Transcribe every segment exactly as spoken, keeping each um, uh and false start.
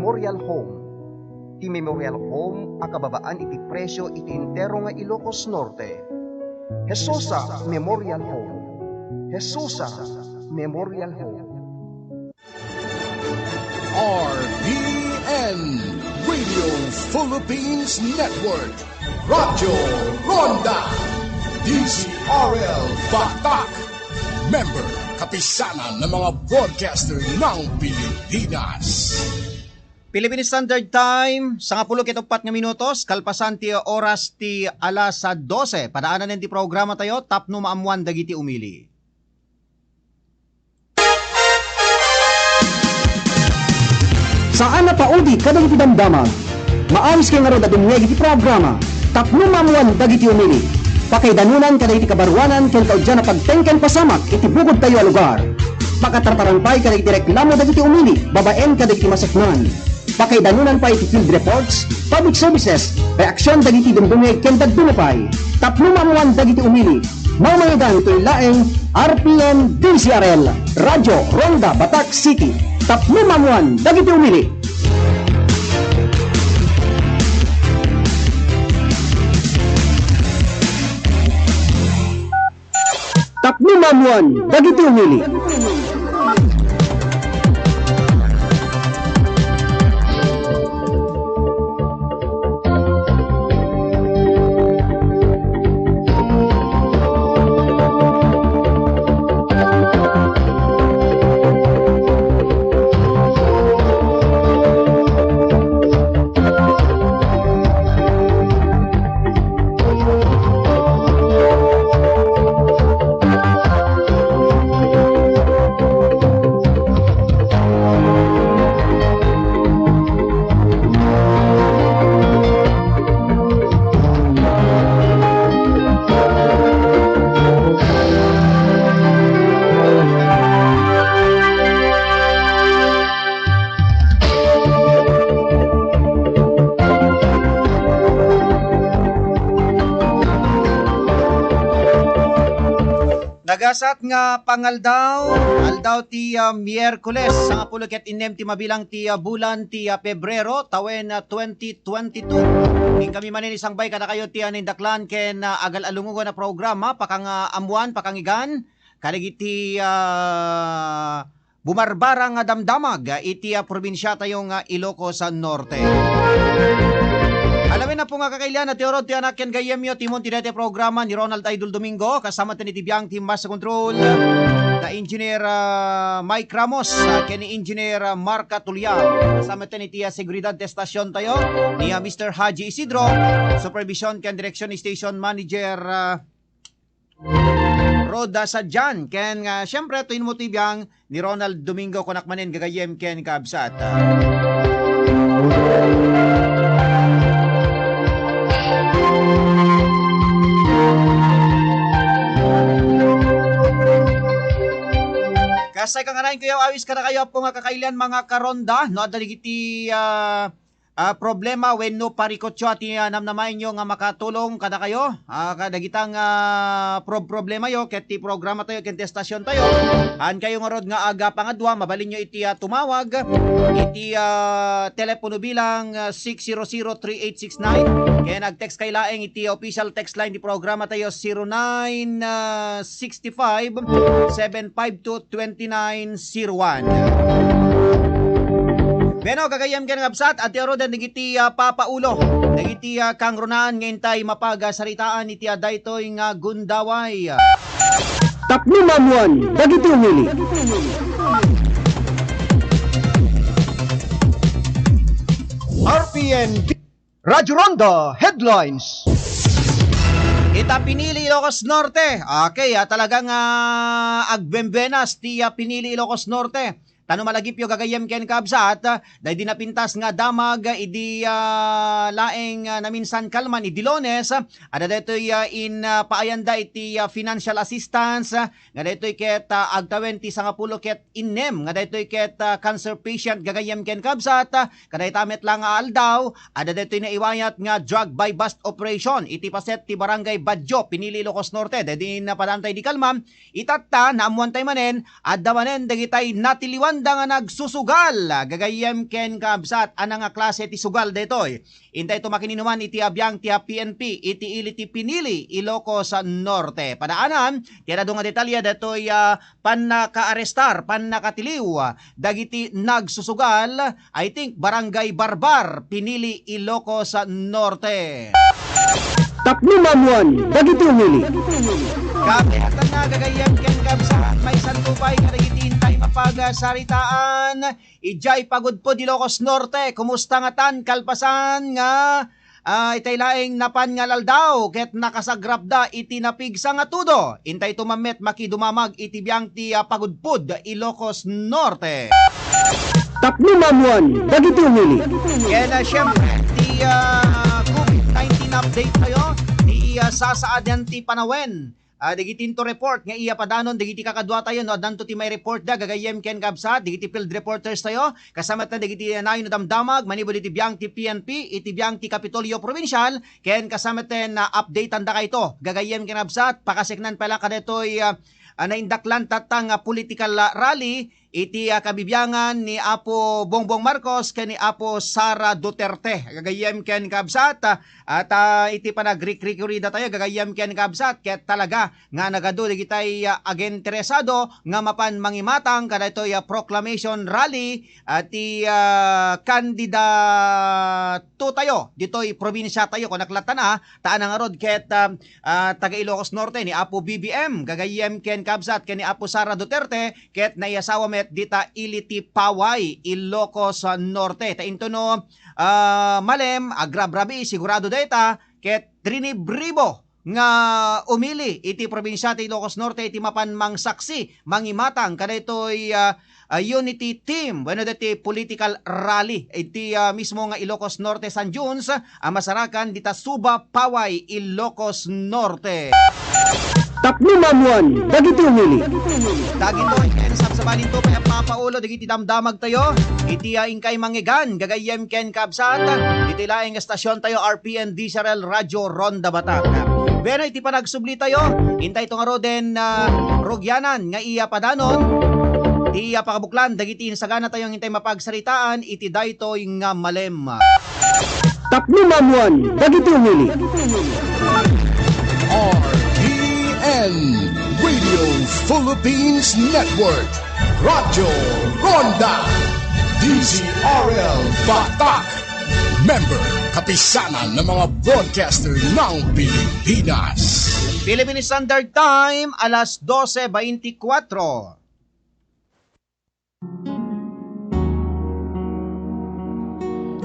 Memorial Home. Ti Memorial Home a kababaan iti presio iti entero nga Ilocos Norte. Jesusa Memorial Home. Jesusa Memorial Home. R P N, Radio Philippines Network, Radyo Ronda, D Z R L Batak, member, Kapisanan ng mga Broadcaster ng Pilipinas. Philippine Standard Time, sangapulo ket uppat nga minutos, kalpasan ti oras ti alas dose. Padaananen ti programa tayo, tapno maammuan dagiti umili. Saan a paudi kadagiti damdamag. Maawis kay ngarud a dumngeg iti programa tapno maammuan dagiti umili. Pakaidanunan kadagiti kabaruanan ken kaudyan a pagteng ken pasamak iti bukod tayo a lugar. Pakatartaran pay kadagiti reklamo dagiti umili babaen kadagiti maseknan. Pakaidanunan pay iti field reports, public services, reaksyon dagiti dumdumngeg ken dadduma pay. Tapno maammuan dagiti umili, mamayedan toy laeng R P N D C R L, Radyo Ronda Batak City. Tapno maammuan dagiti umili. Tapno maammuan dagiti umili. Nagasat nga pangaldaw, aldaw ti, ah, Miyerkules, sangapulo ket innem ti mabilang ti, ah, bulan ti, ah, Pebrero, tawen, ah, twenty twenty-two. Inkami manen isangbay kadakayo ti, ah, nindaklan ken, ah, agal-alungogan a programa, pakang, ah, ammuan, pakangigan, kadagiti, ah, bumarbara nga damdamag iti, ah, probinsiatayo nga Ilocos Norte. Alawen na po nga kakailian, ti urod ti anak ken gayyemyo, timon ti daytoy programa ni Ronald Idol Domingo, kasama ten iti biang ti Master Control, da Engineer, ah, Mike Ramos, ah, ken ni Engineer, ah, Mark Tuliao. Kasama ten iti, ah, seguridad ti estasion tayo, ni, ah, Mister Haji Isidro, supervision ken direksyon ni Station Manager, ah, Roda Sadian, ken nga, siyempre, to inmo ti biang ni Ronald Domingo, kunak manen gagayyem ken kabsat. Kasay kanganayon, kuya, awis kadakayo, apo nga kakailian, mga karonda, no, adda dagiti, ah, ah, problema wenno parikutso a ti, ah, namnamaenyo nga makatulong kadakayo, ah, kadagita nga prob-, problemayo ket ti programa tayo ken ti estasion tayo. Haan kayo ngarud nga agapangadua, mabalinyo iti, ah, tumawag iti, ah, telepono bilang, ah, six zero zero three eight six nine, ken ag-text kay laeng iti official text line ti programa tayo, zero nine, ah, six five, seven five two, twenty nine zero one. Bueno, gagayyem ken kabsat, adda ruden dagiti, ah, papaulo dagiti, ah, kangrunaan nga intay mapagasaritaan iti, ah, daytoy nga gundaway. Tapno maammuan dagiti umili. R P N Radyo Ronda Headlines. Ita pinili Ilocos Norte. Okay, ah, talagang, ah, agbembenas ti, ah, pinili Ilocos Norte. Tano malagipyo gagayyem ken kabsat, ah, daydi napintas nga damag, ah, idi, ah, laeng, ah, naminsan kalman idi Lones, ah, ada daytoy, ah, in, ah, paayanda iti, ah, financial assistance, ah, nga daytoy ket, ah, agtawen ti sangapulo ket innem, nga daytoy ket, ah, cancer patient gagayyem ken kabsat, ah, kadayta met la nga aldaw, adda daytoy naiwayat nga drug buy-bust operation iti paset ti Barangay Badjo, Pinili, Ilocos Norte. Daydi napadaantay di kalman, itatta, naammuantay manen, adda manen dagitay natiliwan Anda nga nagsusugal, gagayyem ken kabsat, ania nga klase ti sugal daytoy? Intay to makininnuan iti abiang ti P N P iti ili ti pinili Ilocos Norte. Padaanan ti adu nga detalye daytoy, ah, pannakaarestar, pannakatiliw dagiti nagsusugal, I think, Barangay Barbar, pinili Ilocos Norte. Tapno maammuan dagiti umili. Kapiatan na, gagayyem ken kabsat, maysa pay kadagiti intay mapagsaritaan. Idiay Pagudpud, Ilocos Norte, kumusta ngatan kalpasan nga, ah, itay laeng napan nga aldaw ket nakasagrapda iti napigsa nga tudo? Intay to man met makidumamag iti biang ti, ah, Pagudpud, Ilocos Norte. Tapno maammuan dagiti umili. Ken, ah, siyempre, ti, ah, COVID nineteen update tayo, ti, ah, sasaadan ti panawen. Ah, dagiti into report nga iya padanon dagiti kakaduatayo, no, addanto ti mai-report da, gagayyem ken kabsat, dagiti field reporters tayo, kasamet dagiti nayon a damdamag manipud iti biang ti P N P, iti biang ti Kapitolyo Provincial, ken kasamet na updatean da kayto, gagayyem ken kabsat, pakaseknan pay la kadaytoy, ah, ah, naindaklan tatta nga political, ah, rally, iti, ah, kabibiangan ni Apo Bongbong Marcos ken ni Apo Sara Duterte. Gagayyem ken kabsat, ah, at, ah, iti panagrikrikuri datayo, gagayyem ken kabsat, ket talaga nga nagadu dagitay, ah, aginteresado nga mapan mangimatang kadaytoy, ah, proclamation rally, ah, ti, ah, kandidato tayo ditoy probinsia tayo, kunak lattan, ah, ta ania ngarud ket, ah, ah, taga Ilocos Norte ni Apo B B M, gagayyem ken kabsat ken ni Apo Sara Duterte, ket naiasawa met dita ili ti Paway, Ilocos Norte. Ta intono, ah, malem, agrabrabii, sigurado dayta, ket rinibribo nga umili iti probinsia ti Ilocos Norte iti mapan mangsaksi, mangimatang kadaytoy, ah, ah, unity team wenno daytoy political rally iti, ah, mismo nga Ilocos Norte San Juans, a masarakan dita Suba, Paway, Ilocos Norte. Tapno maammuan dagiti umili. Dagitoy ken sabsabalinto pay a papaulo dagiti damdamagtayo iti, ah, inkay mangngegan, gagayyem ken kabsat, iti laeng nga stasiontayo, R P N D Z R L Radyo Ronda Batak. Bueno, iti panagsublitayo, intay to ngaruden, ah, rugianan nga iya padanon ti, ah, pakabuklan dagiti insaganatayo nga intay mapagsaritaan iti daytoy nga malem. Tapno maammuan dagiti umili. R T N Radio Philippines Network, Radyo Ronda, D Z R L Batak, member Kapisanan ng mga Broadcaster ng Pilipinas. Philippine Standard Time, alas dose beintikwatro.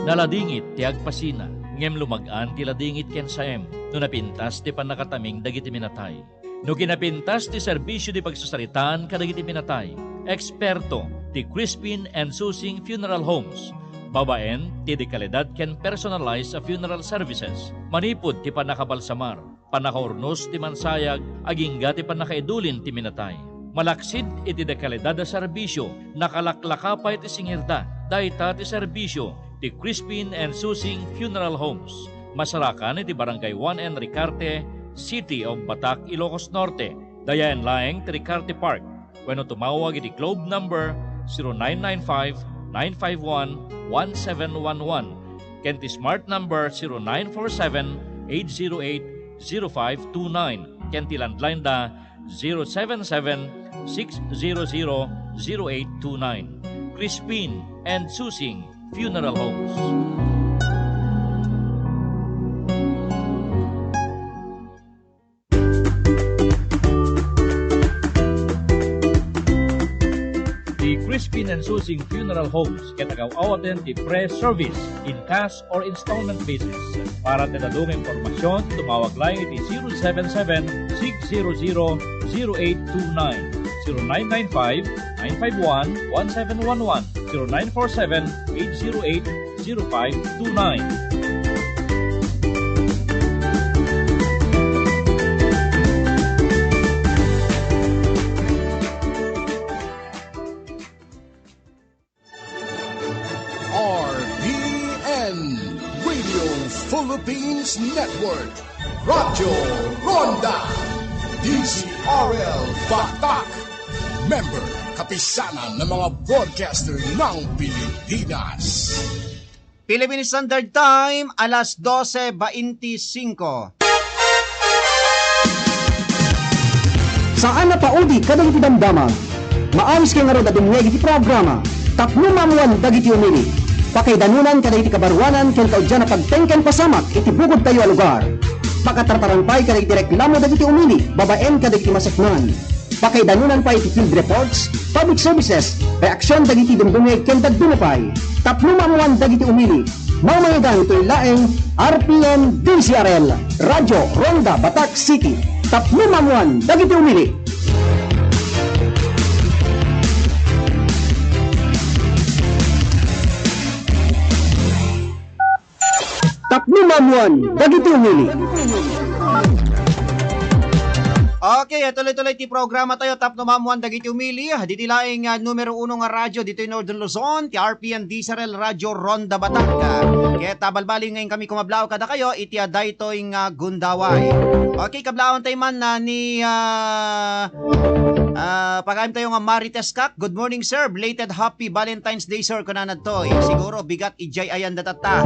Naladingit ti agpasina, ngem lumag-an ti ladingit ken saem no napintas ti pannakataming dagiti minatay. No kinapintas ti serbisio ti pagsasaritaan kadagiti minatay, eksperto ti Crispin and Susing Funeral Homes, babaen ti dekalidad ken personalized a funeral services, manipud ti pannakabalsamar, pannakaurnos ti mansayag, agingga ti pannakaidulin ti minatay. Malaksid iti dekalidad a serbisio, nakalaklaka pay ti singirda. Dayta ti serbisio ti Crispin and Susing Funeral Homes. Masarakan iti Barangay one N Ricarte, City of Batac, Ilocos Norte. Dayaen laeng ti Ricarte Park. Wenno tumawag iti Globe number zero nine nine five, nine five one, one seven one one ken ti Smart number zero nine four seven, eight zero eight, zero five two nine ken ti landline da zero seven seven, six zero zero, zero eight two nine. Crispin and Susing Funeral Homes. Ti Crispin and Susing Funeral Homes ket agaw-awaten ti pre-service in cash or installment basis. Para ti dadduma nga impormasyon, tumawag laeng iti zero seven seven, six zero zero, zero eight two nine, zero nine nine five, nine five one, one seven one one, zero nine four seven, eight zero eight, zero five two nine. R P N Radio Philippines Network, Radyo Ronda, D Z R L Batak, member Kapisanan ng mga broadcaster ng Pilipinas. Philippine Standard Time, alas dose bainti singko. Saan a paudi kadagiti damdamag. Maawis kay ngarud a dumngeg iti programa Tapno Maammuan Dagiti Umili. Pakaidanonan kadagiti kabaruanan ken kauddian a pagteng ken pasamak iti bukodtayo a lugar. Pakatartaran pay kadagiti reklamo dagiti umili babaen kadagiti maseknan. Pakaidanonan pay iti field reports, public services, reaksion dagiti dumdumngeg ken dadduma pay. Tapno maammuan dagiti umili, mamaegan itoy laeng R P N D Z R L, Radyo Ronda Batac City. Tapno maammuan dagiti umili. Tapno maammuan dagiti umili. Okay, tuloy-tuloy ti programa tayo, Tapno Maammuan Dagiti Umili. Diti laeng, ah, numero uno nga radyo ditoy Northern Luzon, ti R P N D Z R L Radyo Ronda Batac. Ket, ah, balbaliw nga inkami kumablaw kadakayo iti, ah, daytoy nga gundaway. Okay, kablawan tayo man, ah, ni, ah, ah, pagayam tayo nga Marites Kak. Good morning, sir. Belated happy Valentine's Day, sir, kunana ditoy. Siguro bigat idiay ayan datatta.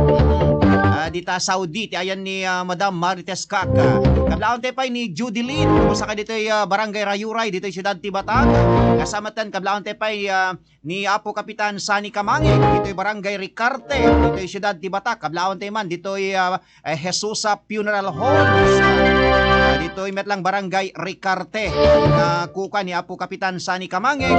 Ah, dita Saudi, ti ayan ni, ah, Madam Marites Kak. Ah, kablawan tayo pay ni Judy Lynn. Kumusta ka ditoy, ah, Barangay Rayuray, ditoy siyudad ti Batac? Kasama ten, kablawan tayo pay, ah, ni Apo Kapitan Sani Kamangig, ditoy Barangay Ricarte, ditoy siyudad ti Batac. Kablawan tayo man, ditoy, ah, eh, Jesusa Funeral Homes. Ah, ditoy met lang Barangay Ricarte. Nga kuka ni Apo Kapitan Sani Kamangig,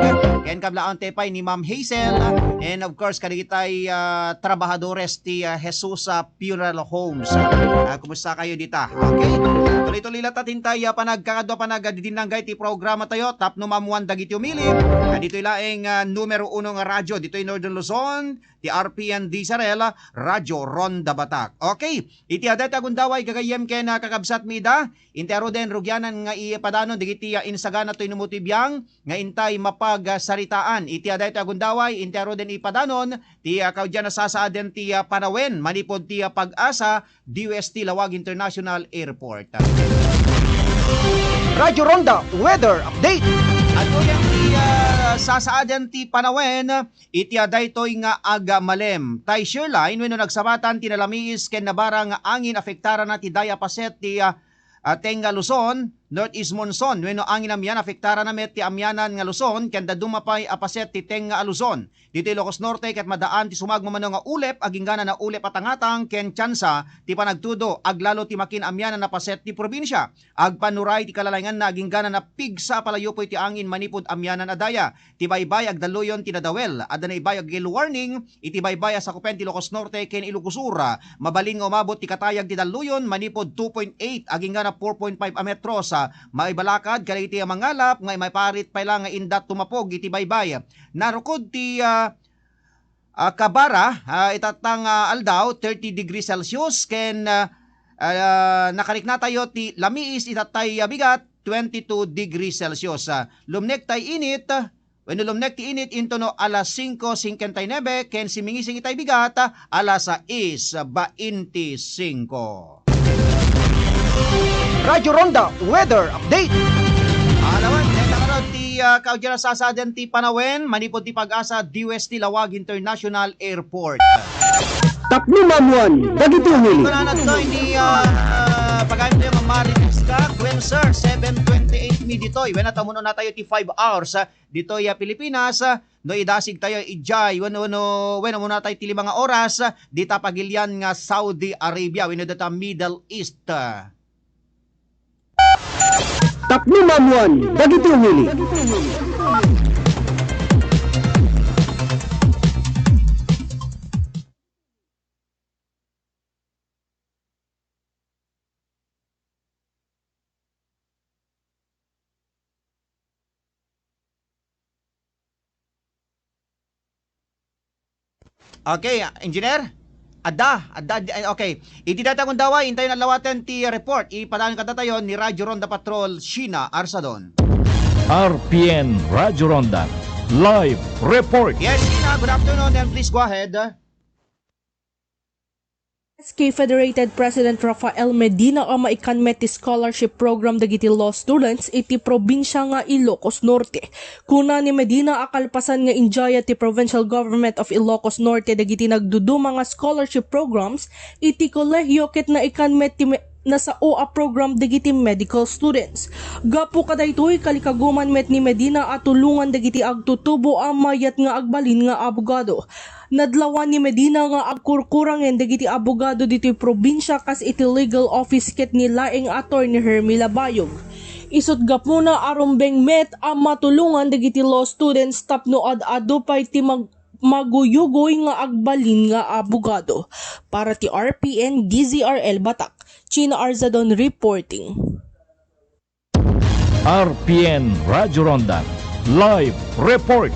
ken kablawan tayo pay ni Ma'am Hazel, and of course, kadagitay, ah, trabahadores ti, ah, Jesusa Funeral Homes. Ah, kumusta kayo dita? Okay? Tuloy-tuloy latta tintay, ah, panagkakadua, panagdidinanggay ti programa tayo, Tapno Maammuan Dagiti Umili. Ah, ditoy laeng, ah, numero uno nga radyo, ditoy Northern Luzon, ti R P N D Z R L, Radyo Ronda Batac. Okay, iti adda ti agundaway gagayyem ken, ah, kakabsat mi ida, inti aruden rugianan nga ipadanon dagiti, ah, insagana toy no mo ti biang nga intay mapagsaritaan. Iti adda ti agundaway, inti aruden ipadanon ti, ah, kaudian a sasaaden ti, ah, panawen manipud ti, ah, Pag-asa D O S T Laoag International Airport. Radyo Ronda Weather Update. Adtoy ti, ah, sasaaden ti panawen iti, ah, daytoy nga agmalem. Tay Sherline, wenno nagsabatan ti nalamiis ken nabara nga angin, afektarana ti daya paset ti, ah, ah, Tenga Luzon, northeast monsoon, wenno angin amian, afektarana met ti amianan nga Luzon, ken dadduma pay a paset ti Tenga a Luzon. Ditoy Ilocos Norte, ket madaan ti sumagmamano nga ulep, aginggana na ulep a tangatang, ken tsansa ti panagtudo, aglalo ti makin-amianan a paset ti probinsia. Agpannuray ti kalalainganna aginggana na pigsa a palayupoy ti angin manipud amianan a daya. Ti baybay agdalluyon ti nadawel. Adda naibayag yellow warning iti baybay a sakupen ti Ilocos Norte ken Ilocos Sur. Mabalin nga umabot ti katayag ti dalluyon manipud two point eight aginggana four point five a metros. Maibalakad kadagiti mangalap nga maiparit pay la nga indat tumapog iti baybay. Narukod ti, ah, ah, kabara, ah, itatta nga aldaw, thirty degrees Celsius, ken, ah, ah, nakariknatayo ti lamiis itattay a bigat, twenty-two degrees Celsius. Ah, lumnek tay init, wenno lumnek ti init intono alas singko singkuenta y nuebe, ken simmingising itay bigat, alas sais bainti singko. Radyo Ronda Weather Update. Alawan, dayta ngarud ti, ah, kaudian a sasaaden ti panawen manipud ti Pag-asa D O S T Laoag International Airport. Tapno maammuan dagiti umili. Ito na natto, ini, ah, ah, pagayam tayo nga Marites Kak. Wen, sir, seven twenty-eight mi ditoy. Wen, at amuno na tayo ti five hours, ah, ditoy, ah, Pilipinas, ah, no idasig tayo idiay, wenno, wenno, wenno, muna tayo ti lima nga oras, ah, dita pagilian nga Saudi Arabia, wenno dita Middle East. Tapno maammuan dagiti umili. Okay, engineer? Adda, adda, adda, okay. Iti dayta nga gundaway, intayon a lawaten ti report. Ipadaan kadatayo ni Radyo Ronda Patrol, Sheena Arsadon. R P N Radyo Ronda, live report. Yes, Sheena, good afternoon, and please go ahead. S K Federated President Rafael Medina a maikan met ti scholarship program dagiti law students iti probinsia nga Ilocos Norte. Kuna ni Medina a kalpasan nga injayat ti Provincial Government of Ilocos Norte dagiti nagduduma nga scholarship programs iti kolehio ket naikan met ti me-, nasao a program dagiti medical students. Gapu kadaytoy, kalikaguman met ni Medina a tulongan dagiti agtutubo a mayat nga agbalin nga abogado. Nadlawan ni Medina nga agkurkurangen dagiti abogado ditoy probinsia kas iti legal office ket ni laeng Attorney Hermie Labayog. Isut' gapuna a rumbeng met a matulongan dagiti law students tapno ad-adu pay ti mag-, maguyugoy nga agbalin nga abogado. Para ti R P N D Z R L Batak, China Arzadon reporting. R P N Radyo Ronda Live Report.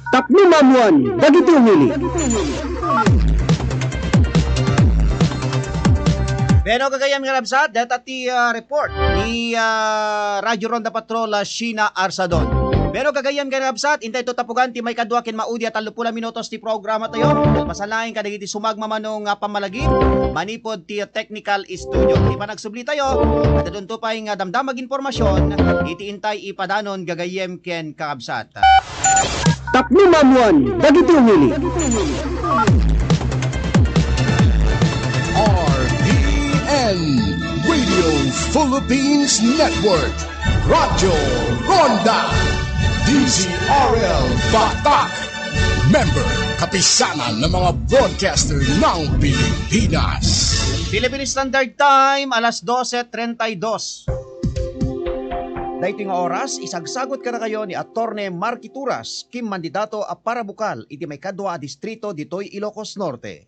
Tapno maammuan dagiti umili. Bueno, gagayyem nga nabsat, deta ti, ah, report ni, ah, Radyo Ronda Patrol, ah, Sheena Arsadon. Bueno, gagayyem nga nabsat, intay to tapugan ti maikadua ken maudi a tallo puluh minutos ti programa tayo. Kalpasan laeng kadagiti sumagmamano nga pammalagip manipud ti technical studio. Ti panagsubli tayo, adda dunto pay nga damdamag informasyon iti intay ipadanon gagayyem ken kakabsat. Tapno maammuan dagiti umili. R P N Radio Philippines Network, Radyo Ronda, D Z R L Batak. Member, Kapisanan ng mga Broadcaster ng Pilipinas. Philippine Standard Time, alas dose treinta y dos. Daytoy nga oras, isagsagot kadakayo ni Attorney Marky Turas, kim mandidato a parabukal iti maikadua a distrito ditoy Ilocos Norte.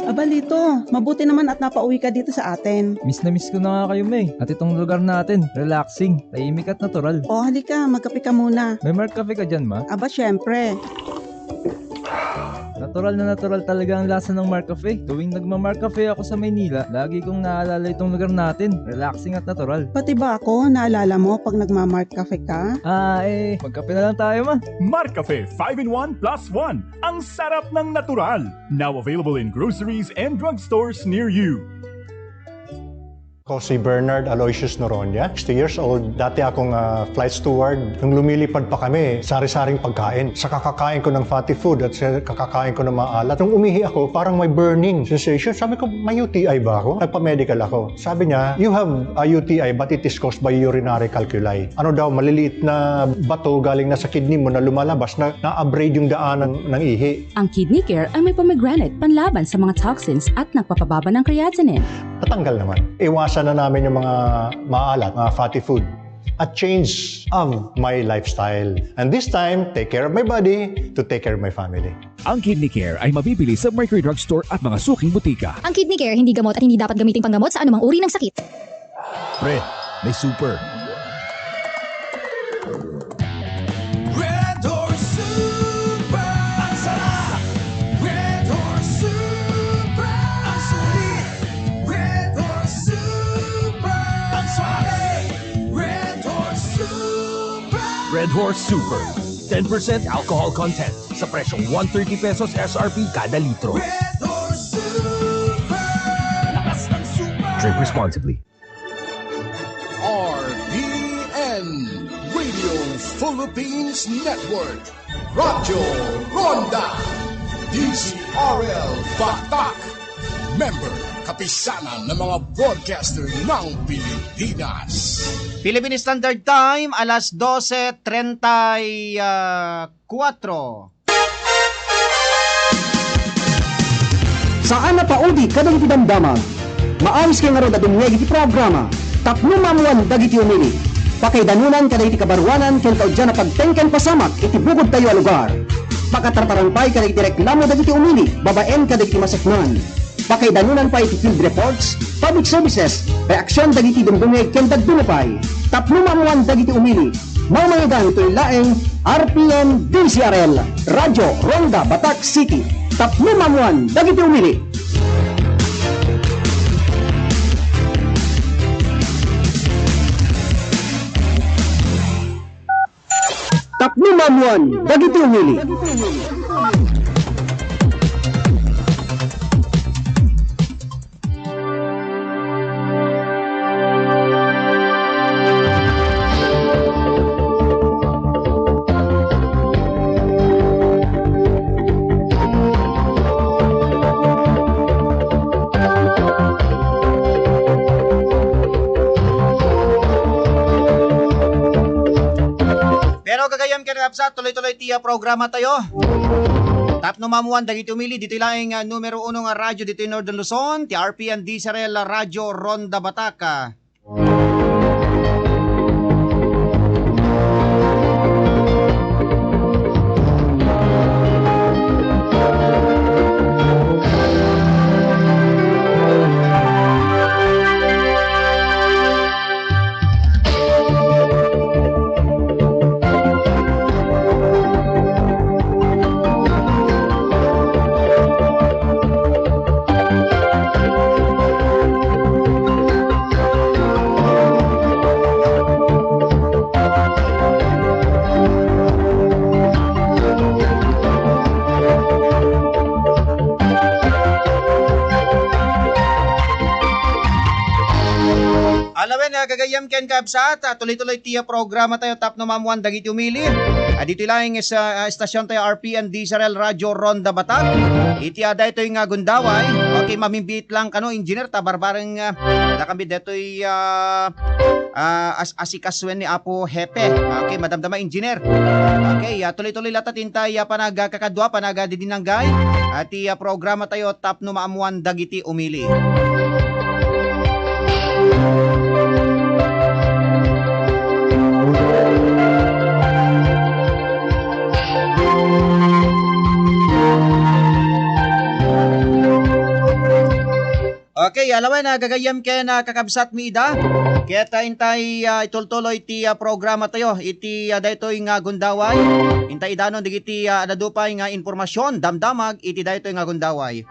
Aba, Lito, mabuti naman at napauwi ka dito sa atin. Miss na miss ko na nga kayo, May. At itong lugar natin, relaxing, tahimik at natural. O, halika, magkape ka muna. May Mark Cafe ka dyan, Ma? Aba, syempre. Natural na natural talaga ang lasa ng Mark Cafe. Tuwing nagma-Mark Cafe ako sa Maynila, lagi kong naalala itong lugar natin. Relaxing at natural. Pati ba ako, naalala mo pag nagma-Mark Cafe ka? Ah, eh, magkape na lang tayo, Ma. Mark Cafe five in one plus one. Ang sarap ng natural. Now available in groceries and drugstores near you. Ako si Bernard Aloysius Noroña, sixty years old. Dati akong, ah, flight steward. Nung lumilipad pa kami, sari-saring pagkain. Sa kakakain ko ng fatty food at sa kakakain ko ng maalat, nung umihi ako, parang may burning sensation. Sabi ko, "May U T I ba ako?" Nagpa-medical ako. Sabi niya, "You have a U T I, but it is caused by urinary calculi." Ano daw, maliliit na bato galing na sa kidney mo na lumalabas na na-abrade yung daanan ng ihi. Ang Kidney Care ay may pomegranate panlaban sa mga toxins at nagpapababa ng creatinine. Natanggal naman. Iwasan na namin yung mga maalat, mga fatty food. A change of my lifestyle. And this time, take care of my body to take care of my family. Ang Kidney Care ay mabibili sa Mercury Drug Store at mga suking butika. Ang Kidney Care hindi gamot at hindi dapat gamiting panggamot sa anumang uri ng sakit. Pre, may super. Red Horse Super! Ang sarap! Red Horse Super! Ang sulit! Red Horse Super! Ang sulit! Red Horse Super! Red Horse Super. Ten percent alcohol content. Sa presyong one thirty pesos S R P kada litro. Red Horse Super! Lakas ng super! Drink responsibly. R P N Radio Philippines Network, Radyo Ronda, D Z R L Batak, member, Kapisanan ng mga Broadcaster ng Pilipinas. Philippine Standard Time, alas dose treinta y cuatro. Saan a paudi kadagiti damdamag. Maawis kay ngarud a dumngeg iti programa tapno maammuan dagiti umili. Pakaidanonan kadagiti kabaruanan ken kauddian a pagteng ken pasamak iti bukodtayo a lugar. Pakatartaran pay kadagiti reklamo dagiti umili babaen kadagiti maseknan. Pakaidanonan pay iti field reports, public services, reaksion dagiti dumdumngeg ken dadduma pay. Tapno maammuan dagiti umili, mamaegan toy laeng R P N D Z R L, Radyo Ronda Batak City. Tapno maammuan dagiti umili. Tapno maammuan dagiti umili. Sa tuloy-tuloy ti, ah, programa tayo. Tapno maamuan dagiti umili, ditoy laeng, ah, numero uno nga radyo ditoy Northern Luzon, ti R P N D S R L Radyo Ronda Batak. Alawen, ah, gagayyem ken kabsat, ah, tuloy-tuloy ti, ah, programa tayo, tapno maamuan dagiti umili. Ah, ditoy laeng sa, ah, estasyon tayo, R P N D S R L Radyo Ronda Batak. Iti, ah, daytoy nga gundaway. Okay, mamimbiit lang kano, engineer, ta barbareng, ah, nakami daytoy, ah, ah, as-, asikasuen ni Apo Hepe. Okay, madamdama, engineer. Okay, ah, tuloy-tuloy latta ti intay, ah, panagkakadua, panagadidinanggay. Ah, ti, ah, programa tayo, tapno maamuan dagiti umili. Okay, alawen, ah, gagayyem ken, ah, kakabsat mi ida. Ket, ah, intay, ah, itultuloy ti, ah, programa tayo iti, ah, daytoy nga gundaway. Intay idanon dagiti, ah, adda pay nga impormasyon, damdamag iti daytoy nga gundaway.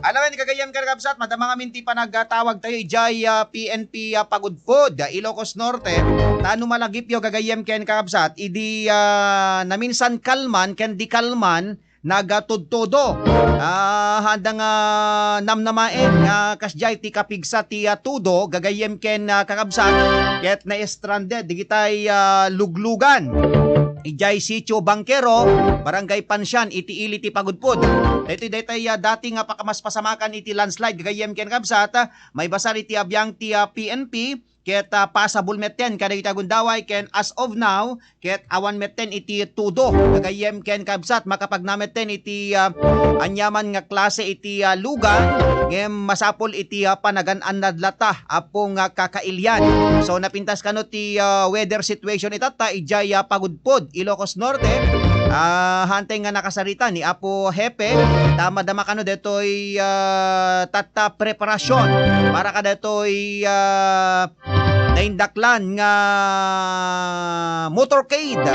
Alawen, gagayyem ken kabsat, madama ngamin ti panagtawag tayo idiay, ah, P N P, ah, Pagudpud, ah, Ilocos Norte. Ta no malagipyo, gagayyem ken kakabsat, idi, ah, naminsan kalman ken di kalman, nagatudtudo. Ah, haanda nga namnamaen nga kasdiay ti kapigsa ti, ah, tudo, gagayyem ken, ah, kakabsat, ket na-stranded digitay, ah, luglugan. Idiay Sitio Bangkero, Barangay Pansian, iti ili ti Pagudpud. Daytoy, daytay, ah, dati nga pakamaspasamakan iti landslide, gagayyem ken kakabsat, ah, maibasar iti abiang ti, ah, P N P, ket, ah, pasabol metten kadagiti agundaway ken as of now, ket awan metten iti tudo. Gagayyem ken kabsat, makapagna metten iti, ah, aniaman nga klase iti, ah, lugan, ngem masapul iti, ah, panagan-annad latta, Apo nga kakailian. So, napintas kano ti, ah, weather situation itatta, idiay, ah, Pagudpud, Ilocos Norte. Ah, hanteng nga nakasarita ni Apo Hepe, ta madama kano detoy, ah, tatta preparasyon para kadetoy, ah, naindaklan nga motorcade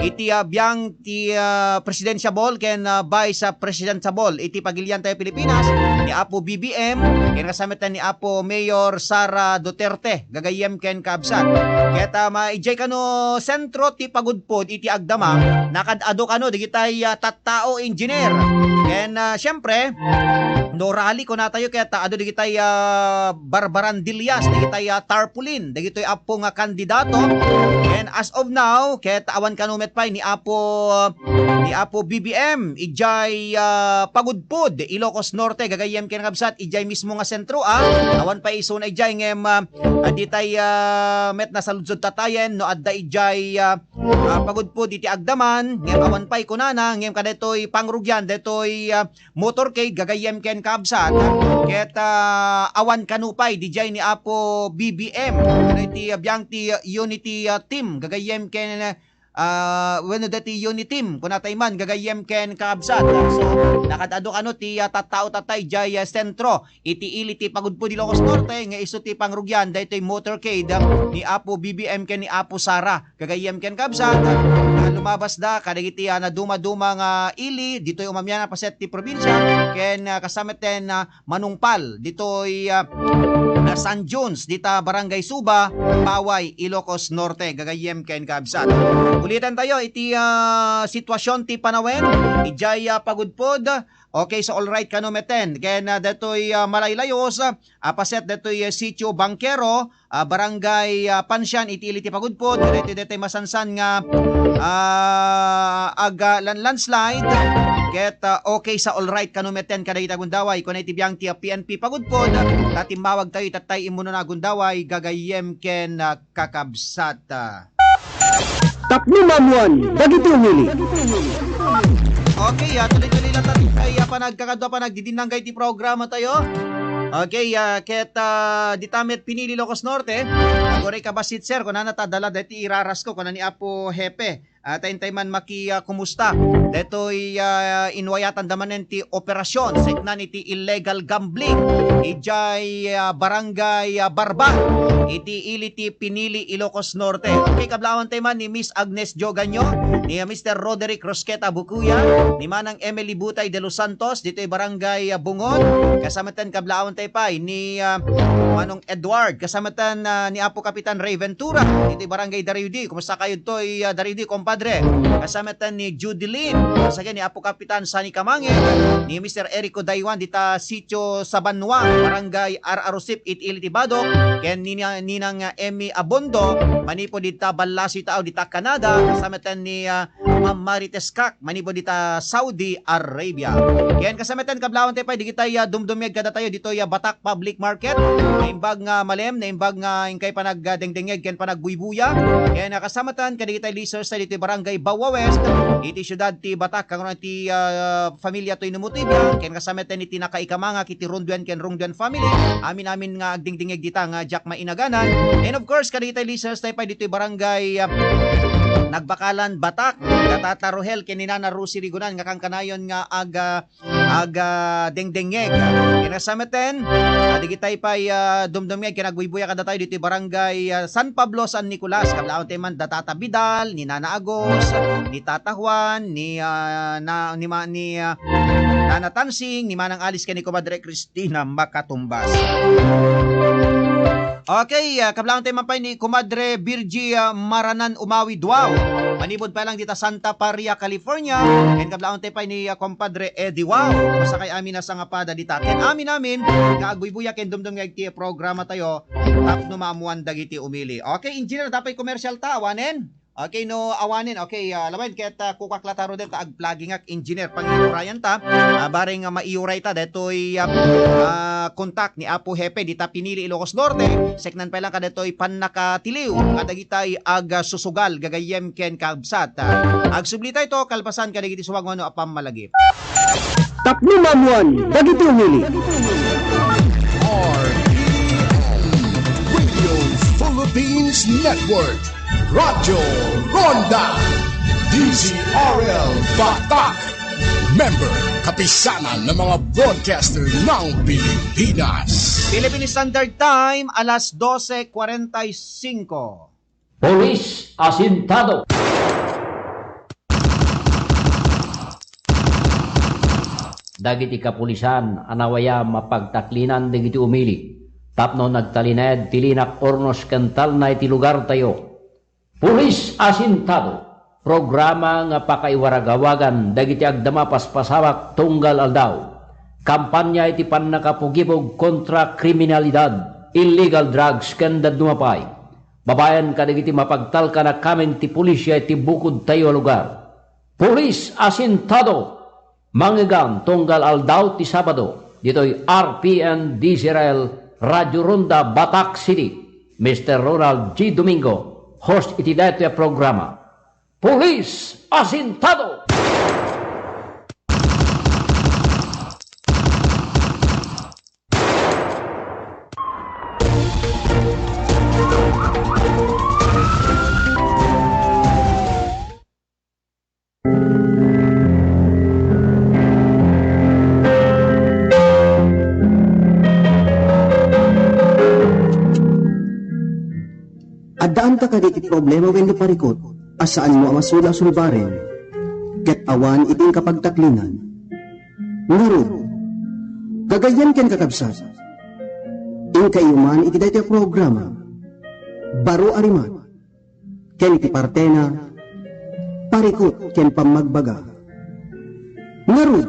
iti, ah, biang ti, ah, presidentiable ken, ah, vice, ah, presidentiable iti pagilian tayo Pilipinas, ni Apo B B M, ken kasama ni Apo Mayor Sara Duterte, gagayyem ken kabsat. Ket, ah, ma-, idiay kano sentro ti pagudpod iti agdama, nakad-ado kano digitay, ah, tattao engineer. Ken, ah, siyempre, no rally kunatayo ket, ah, adu digitay, ah, barbarandillas, digitay, ah, tarpaulin, dagitoy appo nga kandidato. And as of now, ket awan kano met pay ni Apo, ni Apo B B M, idiay, ah, pagudpod, Ilocos Norte, gagayyem ken kabsat, idiay mismo nga sentro, ah. Awan pay isuna idiay, ngem, ah, ah, ditay, ah, met nasaludsod tatayen, no adda idiay, ah, ah, pagudpod iti agdaman, ngem awan pay kunana, ngem kadaytoy pangrugian, daytoy, ah, motorcade, gagayyem ken kabsat, ket, ah, awan kano pay, didiay ni Apo B B M, iti, ah, biang ti Unity, ah, Team, gagayyem ken, ah, wenno deti Uniteam, kunatay man, gagayyem ken kabsat. So, nakad-adu kano ti, ah, tattao tatay, diay, ah, sentro, iti ili ti pagudpod Ilocos Norte, nga isu ti pangrugian, daytoy motorcade, ah, ni Apo B B M ken ni Apo Sara. Gagayyem ken kabsat, ah, lumabasda kadagiti, ah, nadumaduma nga ili, ditoy umamian a paset ti probinsia, ken, ah, kasameten, ah, manungpal, ditoy, ah, ah, San Jones, dita Barangay Suba, Paway, Ilocos Norte. Gagayyem ken kabsat. Ulitan tayo, iti, ah, sitwasyon ti panawen, idiay, ah, pagudpod, okay, so all right kano meten. Ken, ah, datoy, ah, malaylayos, ah, paset datoy, ah, Sitio Bangkero, ah, Barangay, ah, Pansian, iti ili ti pagudpod, daytoy, daytoy masansan nga, ah, aga lan-, landslide, ket, ah, okay sa all right kano meten kadagiti agundaway, kuna iti biang ti, ah, P N P pagudpod, ta timmawag tayo itattay immuno na agundaway, gagayyem ken, ah, kakabsat. Tapno maammuan dagiti umili. Okay, ah, tuloy-tuloy lang tayo. Ay, ah, panagkakadwa, panagdidinnang kay ti programa tayo. Okay, ah, ket, ah, dita met pinili Ilocos Norte. Aguray ka bassit, sir, kunana ta dala daytoy iraras ko, kuna ni Apo Hepe. Ah, ta intay man maki, ah, kumusta. Daytoy, ah, inwayatan da manen ti operasyon, seknan iti illegal gambling. Idiay, ah, Barangay, ah, Barba. Iti ili ti pinili Ilocos Norte. Okay, kablawan tayo man ni Miss Agnes Joganyo, ni, ah, Mister Roderick Rosqueta Bucuya, ni Manang Emily Butay de los Santos, ditoy Barangay, ah, Bungon. Kasamatan kablawan tayo pay ni, ah, Manong Edward. Kasamatan, ah, ni Apo Kapitan Ray Ventura, ditoy Barangay Daruydi. Kumusta kayo toy, ah, Daruydi, compadre? Kasamatan ni Judy Lynn. Kasagay ni Apo Kapitan Sani Kamangen, ni Mister Erico Daiwan, dita Sitio Sabanwa, Barangay Ar-Arusip, it ili ti Badok, ken ni, ni, Ninang, ah, Emmy Abondo, manipud dita Ballasi Tao, dita Canada, kasamatan ni, ah, Ma'am Marites Kak, manipud dita Saudi Arabia. Ken kasamatan kablawan tayo pay digitay, ah, dumdumiag kada tayo ditoy, ah, Batak Public Market. Naimbag nga malem, naimbag nga inkay panagdengdengeg ken panagbuybuya. Ken, ah, kasamatan kadagitay listeners tayo ditoy Barangay Bawa West, iti siudad ti Batak, kangrunan ti, ah, familia toy Numutibia, ken kasamatan iti nakaikamangak iti Rungduan ken Rungduan family. Amin-amin nga agdengdengeg dita nga diak mainaganan. And of course, kadagitay listeners tayo pay ditoy Barangay, ah, Nagbakalan, Batak, da Tata Rohel ken ni Nana Rosie Rigonan nga kankanayon nga aga, aga dengdengeg. Ken kasamatan, ah, digitay pay, ah, dumdumngeg ken agbuybuya kada tayo ditoy Barangay, ah, San Pablo, San Nicolas. Kablawan tayo man da Tata Vidal, ni Nana Agos, ni Tata Juan, ni, ah, na, ni ma-, ni, ah, Nana Tansing, ni Manang Alice ken ni Comadre Cristina Makatumbas. Okay, ah, kablawan tayo man pay ni Comadre Virgie, ah, Maranan Umawi Duao. Manipud pay lang dita Santa Maria, California. Ken kablawan tayo pay ni, ah, Compadre Eddie Wow. Kumusta kay amin a sangapada dita. Ken amin-amin nga agbuybuya ken dumdumngeg ti programa tayo tapno maammuan dagiti umili. Okay, engineer, dapay commercial ta, awanen? Okay, no, awanen. Okay, ah, lawen ket, ah, kukak la taro deta agplagingak engineer, pangiturayan ta. Ah, bareng, ah, maiuray ta detoy, ah, ah, kontak ni Apo Hepe dita pinili Ilocos Norte. Seknan pay lang kadetoy pannakatiliw kadagitay agsusugal gagayyem ken kabsat. Ah, agsubli tayo to kalpasan kadagiti sumagmamano a pammalagip. Tapno maammuan dagiti umili. R P N, Radio Philippines Network, Radyo Ronda, D Z R L Batak, member Kapisanan ng mga broadcaster ng Pilipinas. Philippine Standard Time, alas dose kwarenta y singko. Police asintado. Dagiti kapulisan a nawayam a pagtaklinan dagiti umili tapno nagtalinaed ti linak ornos ken talna iti lugartayo. Pulis Asintado, programa nga pakaiwaragawagan dagiti agdama paspasawak tunggal aldaw. Kampanya iti pannakapugibog kontra kriminalidad, illegal drugs, ken dadduma pay. Babaen kadagiti mapagtalkan a kameng ti pulisia iti bukodtayo a lugar. Pulis Asintado! Mangngegam tunggal aldaw ti Sabado, ditoy R P N D Z R L Radio Ronda, Batac City. Mister Ronald G. Domingo, host iti daytoy a programa. Pulis Asintado! Addaanta kadi ti problema wenno parikut a saanmo a masula a sulbaren ket awan iti inkapagtaklinan? Ngarud, gagayyem ken kakabsat, inkaiyo man iti daytoy a programa, Baro a Rimak, ken iti partena, Parikut ken Pammagbaga. Ngarud,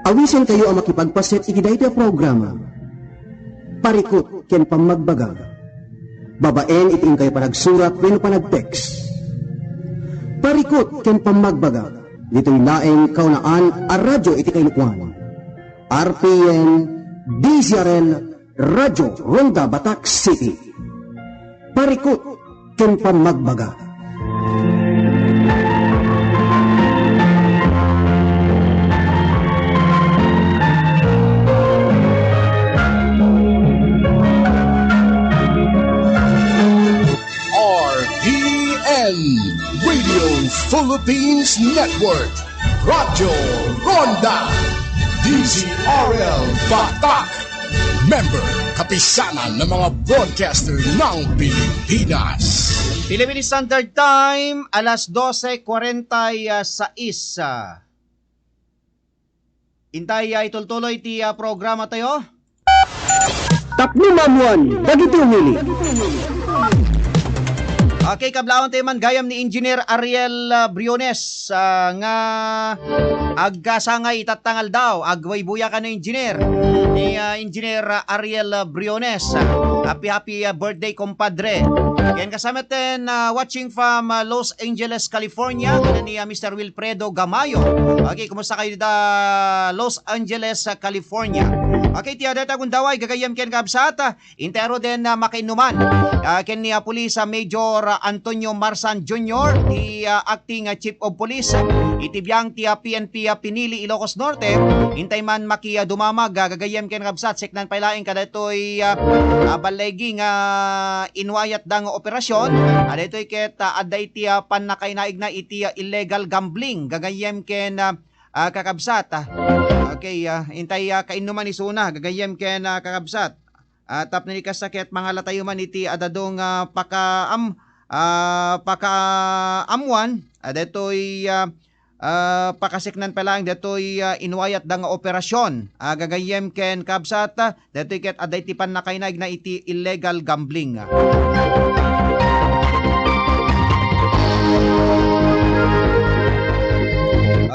awisenkayo a makipagpaset iti daytoy a programa, Parikut ken Pammagbaga, babaen iti inkayo panagsurat wenno panag-text. Parikut ken Pammagbaga, ditoy laeng kaunaan a radio iti kaiduan. R P N D Z R L Radio Ronda, Batac City. Parikut ken Pammagbaga. R P N Radio Philippines Network. Radio Ronda. D Z R L Batac. Member, Kapisanan ng mga Broadcaster ng Pilipinas. Philippine Standard Time, alas dose kwarenta y sais. Intay, ah, itultuloy ti, ah, programa tayo. Tapno maammuan dagiti umili. Okay, kablawan tayo man gayam ni Engineer Ariel, ah, Briones, ah, nga agkasangay itatta nga aldaw. Agbuybuyakan no, Engineer. Ni, ah, Engineer, ah, Ariel, ah, Briones. Ah, happy, happy, ah, birthday, compadre. Ken kasama ten, ah, watching from, ah, Los Angeles, California, ni, ah, Mister Wilfredo Gamayo. Okay, kumusta kayo dita Los Angeles, ah, California? Okay, ti adda ta gundaway, gagayyem ken kabsat, ah, intero den, ah, makainnuman. Ah, ken ni, ah, Police, ah, Major, ah, Antonio Marsan Junior, ti, ah, acting, ah, Chief of Police, ah, iti biang ti, ah, P N P, ah, Pinili, Ilocos Norte, intay man maki, ah, dumamag, ah, gagayyem ken kabsat, seknan pay laeng kadaytoy, ah, ah, balligi nga inwayatda nga operasyon, ah, daytoy ket, ah, adda iti, ah, pannakainaigna iti, ah, illegal gambling, gagayyem ken, ah, ah, kakabsat, ah. Okay, ah, intay, ah, kainnuman isuna, gagayyem ken, ah, kakabsat. Ah, tapno ni kasta ket mangalatayo man iti adda nga pakaam-, ah, pakaammuan, ah, daytoy, ah, ah, pakaseknan pa laeng daytoy, ah, inwayatda nga operasyon. Ah, gagayyem ken kabsat, ah, daytoy ket adda iti pannakainaigna iti illegal gambling.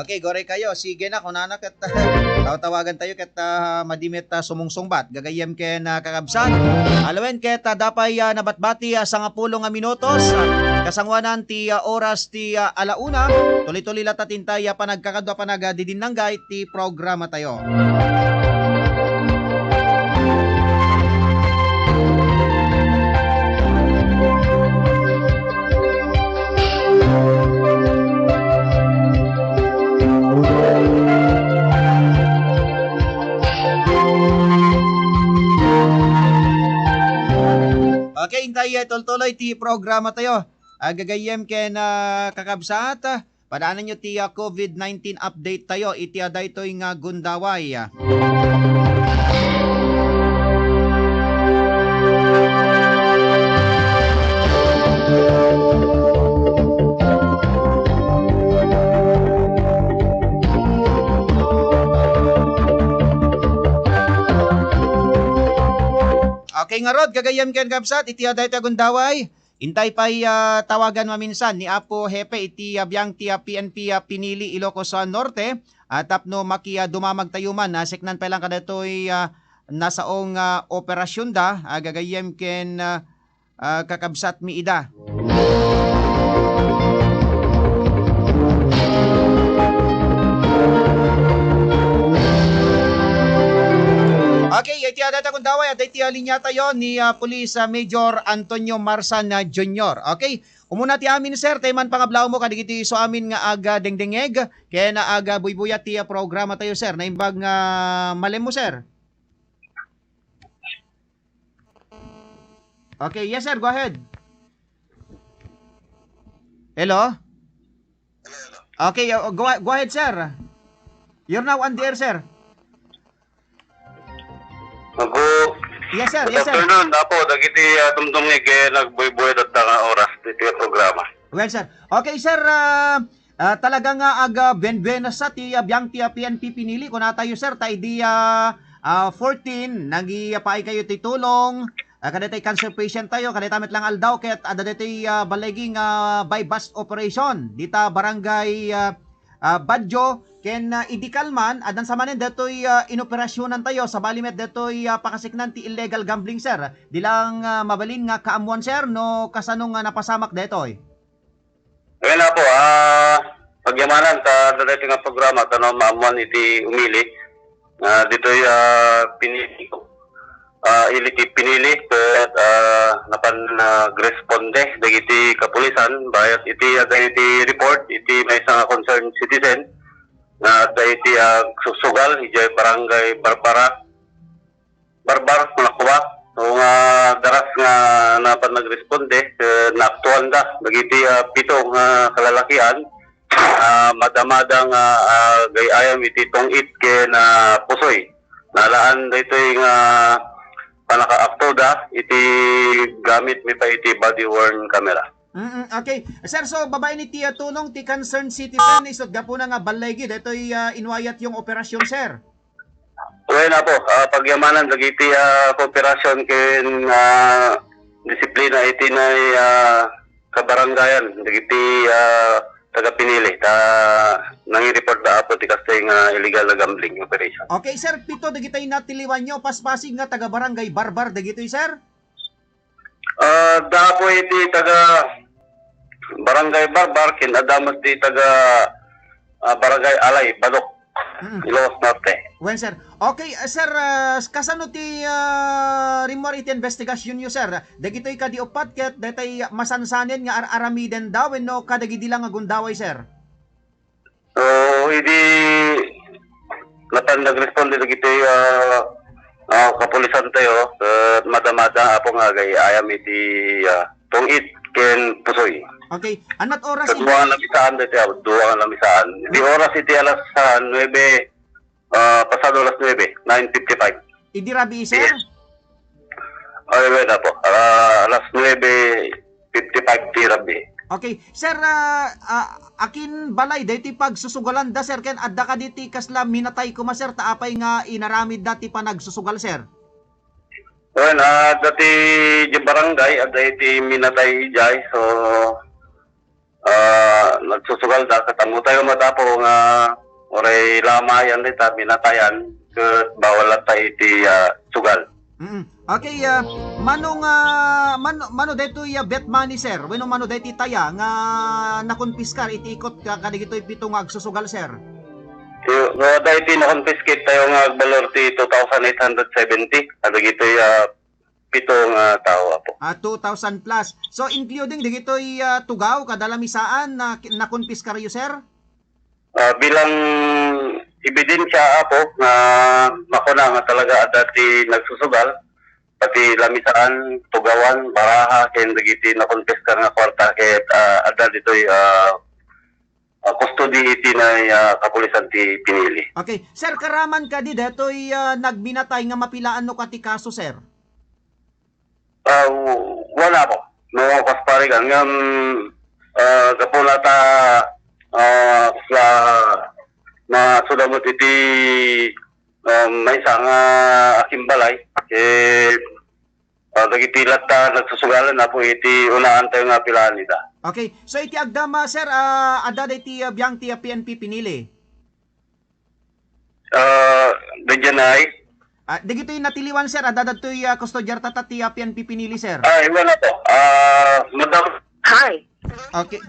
Okay, goray kayo. Sige na, kunana ket tawtawagan tayo ket, ah, madi met, ah, sumungsungbat. Gagayyem ken, ah, kakabsat. Alawen ket, ah, adda pay, ah, nabatbati, ah, sangapulo nga minutos. Ah, kasangoanan ti, ah, oras ti, ah, ala una. Tuli-tuli latta ti intay, ah, panagkakadua, panagdidinnangga iti programa tayo. Okay, intay, eh, tultuloy ti programa tayo. Ah, gagayyem ken, ah, kakabsat, ah, Padaananyo ti, ah, covid nineteen update tayo iti, ah, daytoy nga gundaway. Okay, ngarud, gagayyem ken kabsat, iti, ah, daytoy a gundaway. Intay pay, ah, tawagan maminsan ni Apo Hepe iti, ah, biang ti, ah, P N P, ah, Pinili, Ilocos, ah, Norte, ah, tapno maki-, ah, dumamag tayo man, ah, siknan pay lang kadatoy, ah, nasaong, ah, operasyonda, ah, gagayyem ken, ah, ah, kakabsat mi ida. Okay, iti adda ta gundaway, adda iti, ah, linya tayo ni, ah, Police, ah, Major Antonio Marsan, ah, Junior. Okay, umuna ti amin, sir, tayo man pangablaw mo kadagiti isu amin nga aga dengdengeg, ken aga buybuyat ti, ah, programa tayo, sir. Naimbag nga malem mo, sir. Okay, yes, sir, go ahead. Hello? Okay, uh, go, go ahead, sir. You're now on the air, sir. Apo, yes, sir. Good afternoon, Apo. Dagiti, ah, dumdumngeg, eh, nagbuybuy tatta nga oras ditoy programa. Well, sir. Okay, sir, ah, ah, talaga nga aga buen-buenas sa ti, ah, biang ti, ah, P N P Pinili. Kunatayo, sir, ta idi, ah, ah, fourteen, nagipaay kayo ti tulong, ah, kadaytay cancer patient tayo, kadayta met lang aldaw, ket adda daytoy, ah, baligi nga buy-bust operation dita barangay, ah, ah, Badjo, ken, ah, idi kalman, addan sa manen daytoy, ah, inoperasyonan tayo, sabali met daytoy, ah, pakasiknan ti illegal gambling, sir. Di lang, ah, mabalin nga kaammuan, sir, no kasano nga napasamak daytoy? Ayun na po, ah, pagyamanan ta daytoy nga programa, ta no maammuan iti umili, ah, ditoy, ah, pinili ko. Ah, ili ti pinili, ket, ah, napan nagresponde dagiti kapulisan, bayat iti, ah, dagiti report, iti maysa nga concerned citizen, nga adda iti, ah, susugal, idiay Barangay Barbara, Barbar, Manakua. So, nga daras nga napan nagresponde, eh, naaktuanda dagiti, ah, pito nga kalalakian, ah, madamada nga, ah, gay-ayam iti tong-it ken, ah, pusoy. Nalaan daytoy nga panakaaktoda iti gamit mi pay iti body-worn camera. Mm, okay. Sir, so babaen iti, ah, tulong ti concerned citizen, isut' gapuna nga balligi daytoy, ah, inwayat yung operasyon, sir? Wen, Apo, ah, pagyamanan dagiti, ah, kooperasyon ken, ah, disiplina iti nay, ah, kabarangayan dagiti, ah, taga-Pinili ta nangi-report da, Apo, ti kastoy nga illegal nga gambling operation. Okay, sir, pito dagiti natiliwan nyo, paspasig nga taga-barangay Barbar dagitoy, sir? Ah, adda, Apo, iti taga Barangay Barbar, ken adda met ti taga, ah, Barangay Alay, Badok, Mm. Ilocos Norte. Wen, sir. Okay, ah, sir, ah, kasano ti, ah, rimmuar iti investigasyonyo, sir? Dagitoy kadi upat ket daytay masansanen nga ar-aramiden da wenno kadagidi lang nga gundaway, sir? So, idi napan nagresponde dagiti, ah, ah, kapulisan tayo, eh, madamada, Apo, nga gay-ayam iti, ah, tong-it ken pusoy. Okay. Anat oras Ket in- dua nga lamisaan daytoy, Apo, dua nga lamisaan. Di oras iti alas, ah, nuebe, ah, pasado alas nuebe, nine fifty-five. Idi rabii, sir? Yes. Ay, wala po. Ah, alas nuebe fifty-five ti rabii. Okay. Sir, ah, ah, akin balay, daytoy pagsusugalanda, sir, ken adda kadi ti kasla minatay koma, sir, ta apay nga inaramidda ti panagsusugal, sir? Well, ah, dati di barangay, adda iti minatay idiay. So, ah, nagsusugal da, ket ammo tayo met, Apo, nga uray lamayan dita, minatayan, ket bawal latta iti, ah, sugal. Mm. Okay, ah, mano nga, mano, mano daytoy, ah, bet money, sir? Wenno mano daytoy taya nga nakonpiskar iti ikut ka-, kadagitoy pito nga agsusugal, sir? Ti, no, daytoy nakonpiskate tayo nga agbalor ti two thousand eight hundred seventy, kadagitoy, ah, pito nga tao, Apo. Ah, two thousand plus. So, including dagitoy, ah, tugaw, kada lamisaan na ki-, nakonpiskaryo, sir? Ah, bilang ebidensya, Apo, nga makuna nga talaga adda ti nagsusugal, pati lamisaan, tugawan, baraha, ken dagiti nakonpiskar nga kwarta, ket, ah, adda ditoy, ah, ah, custody iti nay, ah, kapulisan ti pinili. Okay. Sir, karaman kadi detoy, ah, nagbinatay nga mapilaanno ka ti kaso, sir? Ah, w-, wala po. No, kas parigan. Ngem, ah, gapu na ta, ah, sa, na sudamot iti, ah, maysa nga akimbalay, eh, ah, dagiti latta nagsusugalan, apo iti unaan tayo nga pilaan ita. Okay. So, iti agdama, sir, ah, adda day ti, ah, biang ti, ah, P N P pinili? Ah, dagiti ay? Ah, dagitoy natiliwan, sir, adda dagitoy, ah, kustodiar tata ti, ah, P N P pinili, sir? Ay, wala po. Ah, madam- Hi. Okay.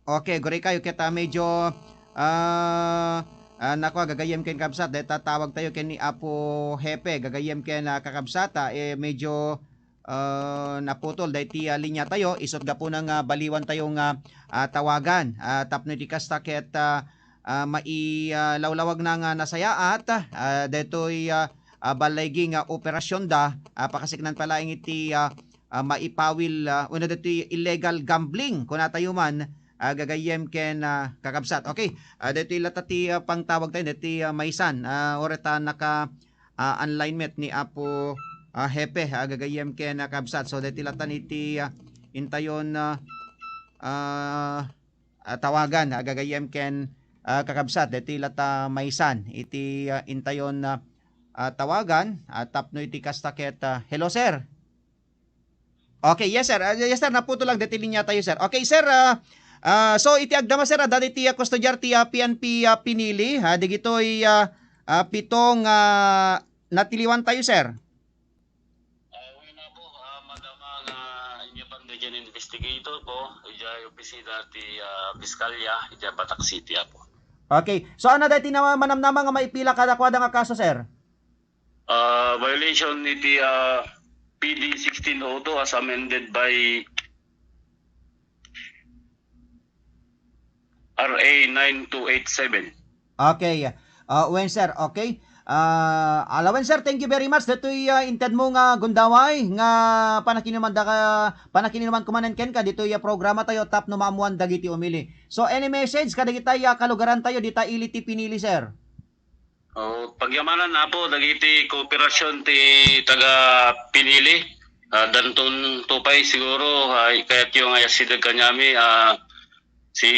Okay, guri kayo ket, ah, medyo, ah, ah, nako, gagayyem ken kabsat, deta tawag tayo ken ni Apo Hepe, gagayyem ken, ah, kakabsat, ah, eh, medyo, ah, naputol daytoy, ah, linya tayo, isut' gapu na nga baliwan tayo nga, ah, tawagan, ah, tapno iti kasta ket, ah, ah, mai-, ah, lawlawag na nga nasayaat, ah, daytoy, ah, ah, ballaygi nga operasion da, ah, pakasiknan pa laeng iti, ah, ah, maipawil, ah, wenno daytoy illegal gambling, kunatayo man, ah, gagayyem ken, ah, kakabsat. Okay, ah, daytoy latta ti, ah, pangtawag tayo, daytoy, ah, maysan, ah, uray ta naka, ah, online met ni Apo, ah, Hepe, ah, gagayyem ken, ah, kabsat. So, daytoy latta iti, ah, intayon, ah, ah, ah, tawagan, ah, gagayyem ken, ah, kakabsat, daytoy latta maysan iti, ah, intayon, ah, ah, tawagan, ah, tapno iti kasta ket, ah, hello, sir. Okay, yes, sir. Ah, yes, sir, naputol lang daytoy linya tayo, sir. Okay, sir, ah, ah, so iti agdama, sir, adda daytoy, ah, kustodiar ti, ah, P N P, ah, pinili, ha, dagitoy, ah, ah, pito nga natiliwan tayo, sir. Ah, wen, Apo, ah, madama nga inyaban daydiay investigator ko, idiay opisina ti, ah, Piskalya, idiay Batak City, Apo. Okay. So, ano daytoy na manamnama nga maipila kadakuada nga kaso, sir? Ah, violation iti, ah, P D sixteen oh two as amended by R A nine two eight seven. Okay. Ah, wen, sir, okay. Ah, ala wen, sir, thank you very much. Daytoy, ah, inted mo nga gundaway nga panakinuman da ka, panakinuman kumanen kenka ditoy, ah, programa tayo tapno maammuan dagiti umili. So, any message kadagiti, ah, kalugaran tayo dita ili ti pinili, sir? Oh, pagyamanan, Apo, dagiti kooperasyon ti taga Pinili, ah, Danton Tupay, siguro, ah, kayatyo nga iyasideg kaniami, ah, si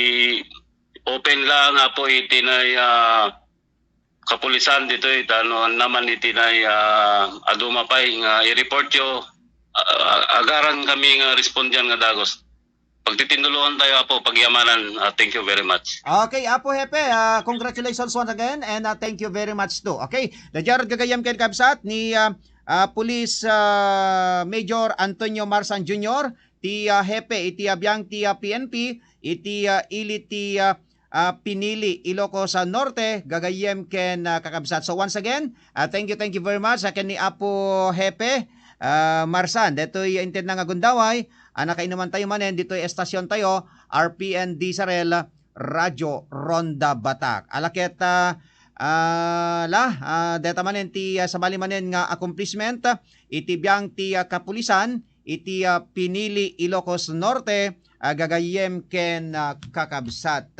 open lang, Apo, iti nay, ah, kapulisan ditoy, ta no naman iti nay, ah, adu pay nga i-report yo, ah, agaran kami nga respondian nga dagos. Pagtitinduloan tayo, Apo, pagyamanan. Ah, thank you very much. Okay, Apo Hepe, ah, congratulations once again and, ah, thank you very much too. Okay, daydiay gagayyem ken kabsat ni, ah, ah, Police, ah, Major Antonio Marsan Junior, ti, ah, hepe iti, ah, biang ti, ah, P N P iti, ah, ili ti, ah, ah, Pinili, Ilocos, ah, Norte, gagayyem ken, ah, kakabsat. So once again, ah, thank you, thank you very much, ah, ken ni Apo Hepe, ah, Marsan. Detoy inted na nga gundaway, ah, nakainuman tayo manen ditoy estasion tayo, R P N Disarel, Radyo Ronda Batak. Ala ket, ah, ah, la, ah, deta manen ti, ah, sabali manen nga accomplishment, ah, iti biang ti, ah, kapulisan, iti, ah, Pinili, Ilocos Norte, ah, gagayyem ken, ah, kakabsat.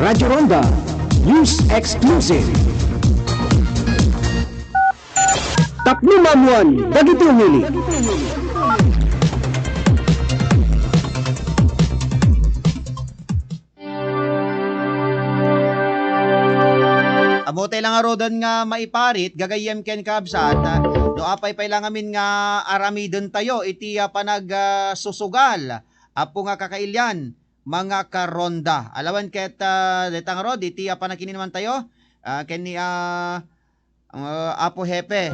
Radyo Ronda, News Exclusive. Tapno maammuan dagiti umili. Ammotay la ngaruden nga maiparit, gagayyem ken kabsat, no apay pay la ngamin nga aramiden tayo iti, ah, panag, ah, susugal, Apo nga kakailian, mga karonda. Ala wen ket, ah, deta ngarud, iti, ah, panakinuman tayo, ah, ken ni, ah, ah, Apo Hepe.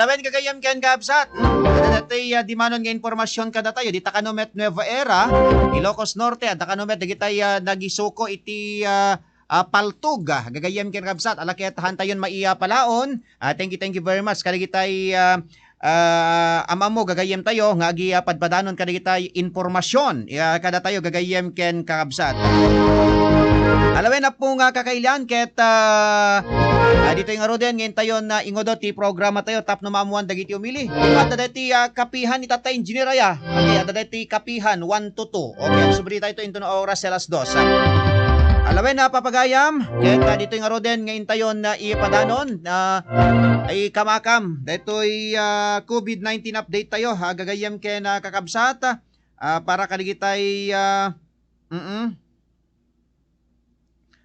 Tawen gagayyem ken kabsat. Adda daytoy, ah, dimanon nga impormasyon kadatayo. Dita kano met Nueva Era, Ilocos Norte, adda kano met dagitay, ah, nagisuko iti, ah, ah, paltog, ah, gagayyem ken kabsat. Ala ket haantayon maipalaon. Ah, thank you, thank you very much. Kadagitay, ah, ah, am-ammo gagayyem tayo nga agi, ah, padpadanon kadagitay impormasyon. Ah, kadatayo gagayyem ken kakabsat. Alawen, Appo nga kakailian ket, ah, ah, ditoy ngaruden nga intayon nga ingudo ti programa tayo tapno maammuan dagiti umili. Adda daytoy, ah, kapihan ni Tatay Engineer aya. Okay, adda daytoy kapihan one to two. Okay, agsubli tayo inton oras alas dos. Alawen a papagayam, ket, ah, ditoy ngaruden nga intayon nga ipadanon, ah, ay kamakam. Daytoy, ah, covid nineteen update tayo, ha, gagayyem ken, ah, kakabsat, ah, para kadagitay, ah, mm.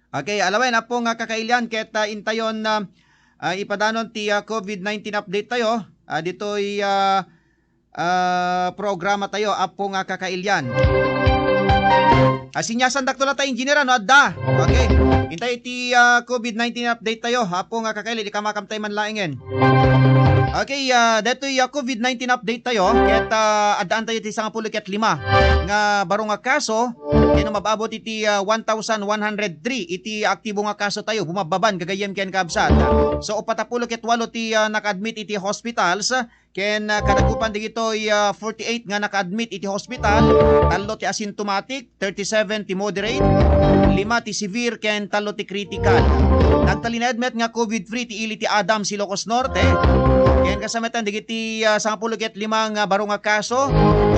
Okay, alawen, Appo nga kakailian, ket, ah, intayon, ah, ah, ipadanon ti, ah, covid nineteen update tayo. Ah, ditoy, ah, ah, programa tayo, Appo nga kakailian. Ah, sinyasandak to la ta, engineer, ano, adda? Okay. Intay iti, ah, covid nineteen update tayo, Appo nga kakailian, ikamakam tayo man laengen. Okay, ah, daytoy, ah, covid nineteen update tayo. Ket, ah, addaan tayo ti sangapulo ket lima nga baro nga kaso, ken umab-abot iti, ah, one thousand one hundred three iti aktibo nga kaso tayo, bumabbaban gagayyem ken kabsat. So, upat a pulo ket walo ti, ah, naka-admit iti hospitals, ken, ah, kadakupan digitoy, ah, forty-eight nga naka-admit iti hospital, tallo ti asymptomatic, thirty-seven ti moderate, lima ti severe, ken tallo ti critical. Nagtalinaed met nga covid-free ti ili ti Adams, Ilocos Norte. Ken kasametan digiti, ah, sangapulo ket lima nga baro nga kaso,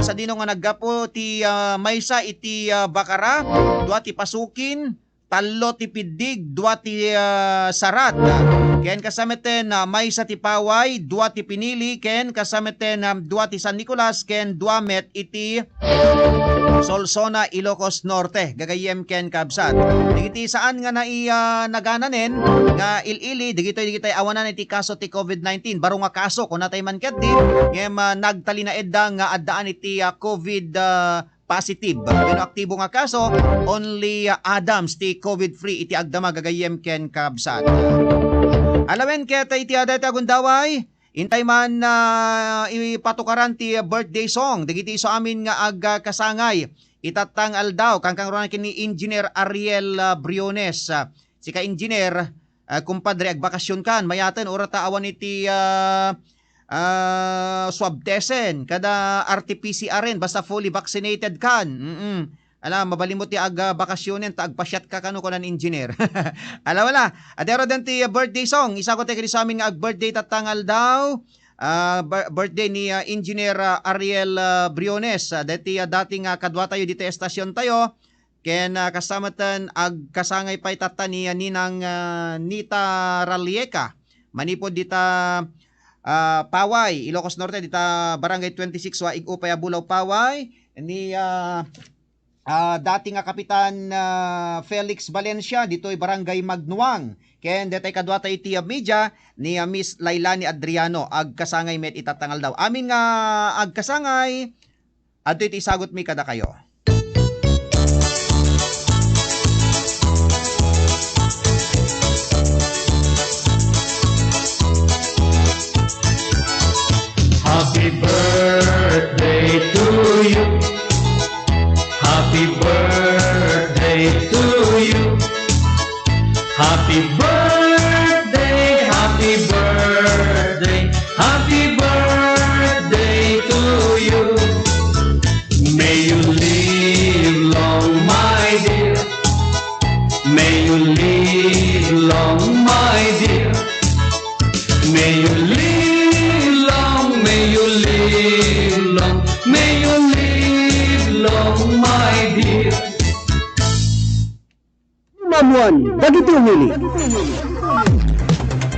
sadino nga naggapu ti, ah, maysa iti, ah, Bacara, dua ti Pasukin, tallo ti Piddig, dua ti, ah, Sarat. Ken kasametan, ah, maysa ti Paway, dua ti Pinili, ken kasametan, ah, dua ti San Nicolas, ken dua met iti Solsona, Ilocos Norte, gagayyem ken kabsat. Dagiti saan nga nai-, ah, nagananen nga il-ili, dagitoy, dagitoy awanan iti kaso ti covid nineteen. Baro nga kaso, kunatay man ketdi, ngem, ah, nagtalinaedda nga addaan iti, ah, covid, ah, positive. Wenno aktibo nga kaso, only, ah, Adams ti covid-free iti agdama gagayyem ken kabsat. Alawen ket iti adda iti agundaway, intay man, ah, ipatukaran ti birthday song dagiti isu amin nga agkasangay itatta nga aldaw, kankangrunan ken ni Engineer Ariel, ah, Briones. Ah, sika, Engineer, ah, kumpadre, agbakasyon kan, mayaten, uray ta awan iti, ah, ah, swab testen, kada R T P C R-en, basta fully vaccinated kan. Mm-mm. Ala, mabalinmo ti ag-, ah, bakasyonen, ta agpasyat ka kano, kunan Engineer. Ala, wala. Adda ngaruden ti birthday song. Isagutko iti isu amin nga ag-birthday itatta nga aldaw. Ah, bir-, birthday ni, ah, Engineer, ah, Ariel, ah, Briones. Ah, daytoy, ah, dati nga kadua tayo ditoy estasyon tayo. Ken, ah, kasta metten agkasangay pay itatta ni, ah, Ninang, ah, Nita Ralieca. Manipud dita, ah, Paway, Ilocos Norte, dita Barangay twenty-six, Waig Upay a Bulao, Paway. Ni, ah, ah, dati nga Kapitan, ah, Felix Valencia, ditoy Barangay Magnuang. Ken daytoy kadua tayo iti, ah, media ni, ah, Miss Lailani Adriano, agkasangay met itatta nga aldaw. Amin nga agkasangay, adtoy iti isagutmi kadakayo. Happy birthday to you. Happy birthday to you. Happy birthday, happy birthday, happy birthday to you. May you live long, my dear. May you live long, my dear. May you live long, may you live long, may you live long, my dear. Maammuan dagiti umili.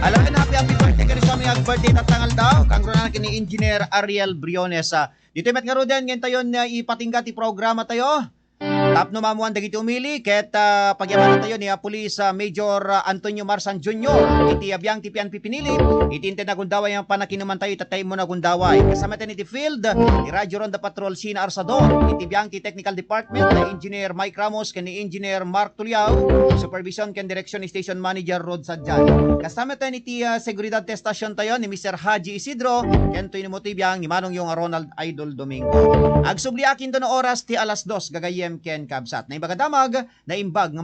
Alaen, happy, happy birthday ken isu amin nga ag-birthday itatta nga aldaw. Kankuna ken ni Engineer Ariel Briones. Ah, ditoy met ngaruden nga intayon nga ipatingga ti programa tayo. Tapno maammuan dagiti umili ket, ah, pagyamanan tayo ni, ah, Police, ah, Major, ah, Antonio Marsan Junior iti, ah, biang ti pian pipinili iti inted nga gundaway nga panakinuman tayo ita tayo mo nga gundaway. Kasama tayo iti field, ni Radyo Ronda Patrol Sina Arsador, iti biang ti Technical Department na Engineer Mike Ramos ken ni Engineer Mark Tuliao, supervision ken direction ni Station Manager Rod Sadjan. Kasama tayo iti, ah, seguridad test station tayo ni Mister Haji Isidro ken to inimo ti biang ni Manong Yong Ronald Idol Domingo. Agsubliak into no oras ti alas dos gagayyem ken kabsat. Naimbag a damag, naimbag nga